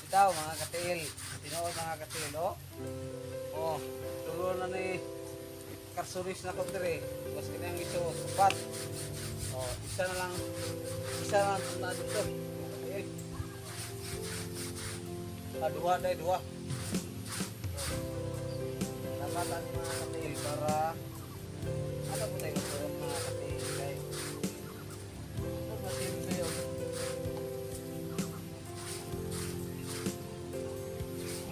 Bitaw, mga katiil. Tinuod, mga katiil, oh. Oh, tulo na ni karsuris na ko dire. Mas kini ang iso upat. Oh, isa na lang. Isa na lang na dito, mga katiil. Ah, duha day, duha. Dapat ang mga katiil para ano po tayo magtuwag, mga katiil, kay ito masimple yun.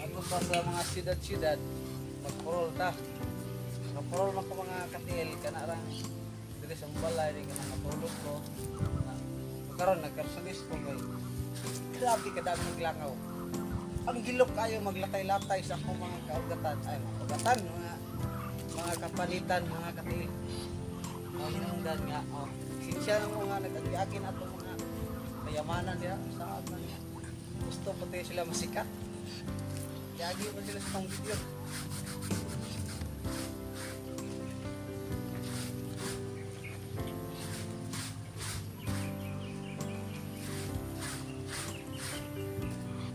Ato pa sa mga siyudad-siyudad, magpurol ta. Magpurol man ko, mga katiil, kana rang diri sa balay di kana matulog ko. Na, karon nagkarsulis ko kay grabe kadami ng langaw. Ang gilok kayo maglatay-latay sa akong mga kaugatan, ay mga kaugatan, mga kapalitan, mga katiil. Mga hinungdan nga, oh. Sinsya na mo nga nag-agi-agi na itong mga kayamanan nila sa man. Gusto pati sila masikat. Yagi mo sila sa tong video.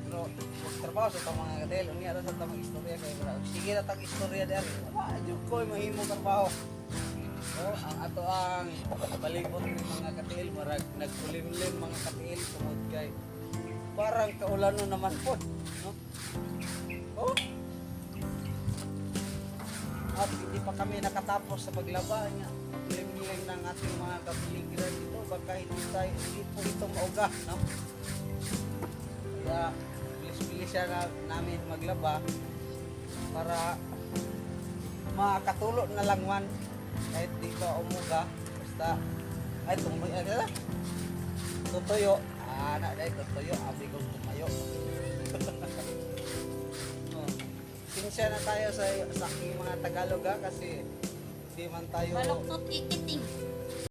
Pero magtrabaho sa itong mga katel, unya ra sa tamang istorya kay wala. Sige na tang istorya diri. Wa jud ko'y mahimo trabaho. Oh, ang ato ang palibot ng mga katil, marag nagkulimlim, mga katil, tungod kay parang kaulano naman po, no? Oh. At hindi pa kami nakatapos sa paglaba niya. Kulimlim ng ating mga kapiligiran dito, baka hindi tayo, hindi po ito mauga, no? Kaya bilis-bilis siya na, namin maglaba para makatulo na lang man kahit di pa umuga, basta ay tumoy ay ah, tutuyo ana dai, tutuyo abi kong tumayo. Oh. Sinsya na tayo sa aking mga Tagalog ha, kasi di man tayo Baloktot ikiting.